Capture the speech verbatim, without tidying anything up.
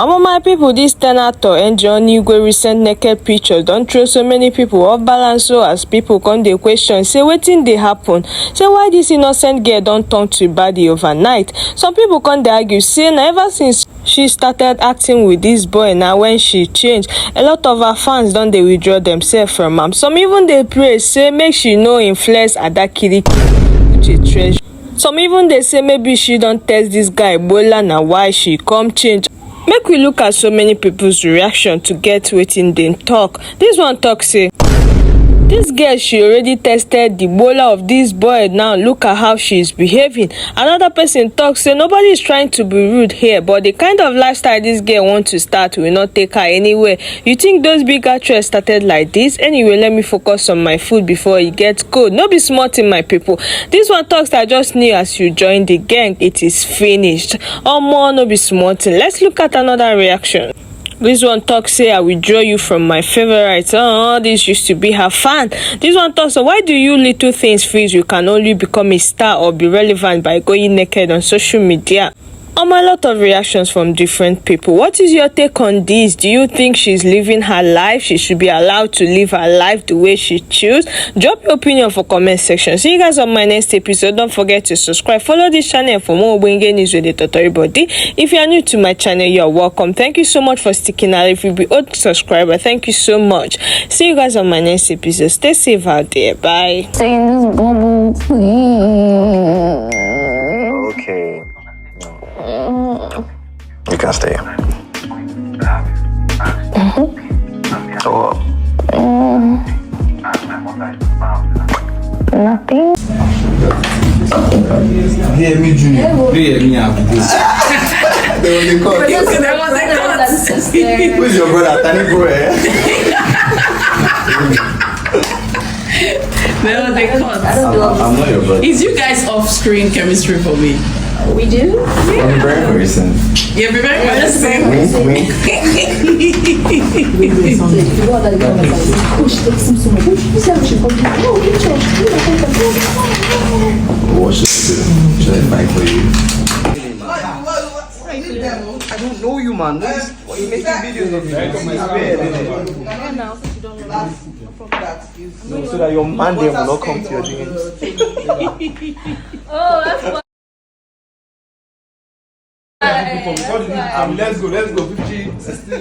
Omo, my people, this ten actor Angie Onigwe recent naked pictures don throw so many people off balance, so as people come dey question say wetin dey happen, say why this innocent girl don turn to baddie overnight. Some people come dey argue say na ever since she started acting with this boy na when she change. A lot of her fans don dey withdraw themselves from am. Some even dey pray say make she no influence Adakiri, which is treasure. Some even dey say maybe she don test this guy Bola, na why she come change. Make we look at so many people's reaction to get wetin dem talk. This one talk say, this girl, she already tested the Bola of this boy, now look at how she is behaving. Another person talk say nobody is trying to be rude here, but the kind of lifestyle this girl want to start will not take her anywhere. You think those big actress started like this? Anyway, let me focus on my food before e get cold. No be small thing, my people. This one talks, I just knew as you join the gang, it is finished. Omo, no be small thing. Let's look at another reaction. This one talks say, I withdraw you from my favorites. Oh, this used to be her fan. This one talks, so why do you little things feel you can only become a star or be relevant by going naked on social media? Um, a lot of reactions from different people. What is your take on this? Do you think she's living her life? She should be allowed to live her life the way she choose. Drop your opinion for comment section. See you guys on my next episode. Don't forget to subscribe. Follow this channel for more Ogbonge news with the Totori body. If you are new to my channel, you are welcome. Thank you so much for sticking out. If you be old subscriber, thank you so much. See you guys on my next episode. Stay safe out there. Bye. Stay in this bubble, please. Okay. You can stay. So what? Nothing. Hear me, Junior. Hear me, Abubu. They will call. Who's your brother? Tani bro, eh? They will they cut. I'm, I'm not your brother. Is you guys off-screen chemistry for me? We do. We're very recent. You're very recent. Wink, wink. What should I do? Should I fight for you? I don't know you, man. What is, what are you making videos of me? No, so that your man there will not come to your D Ms. Let's go, let's go. Fifty, sixty.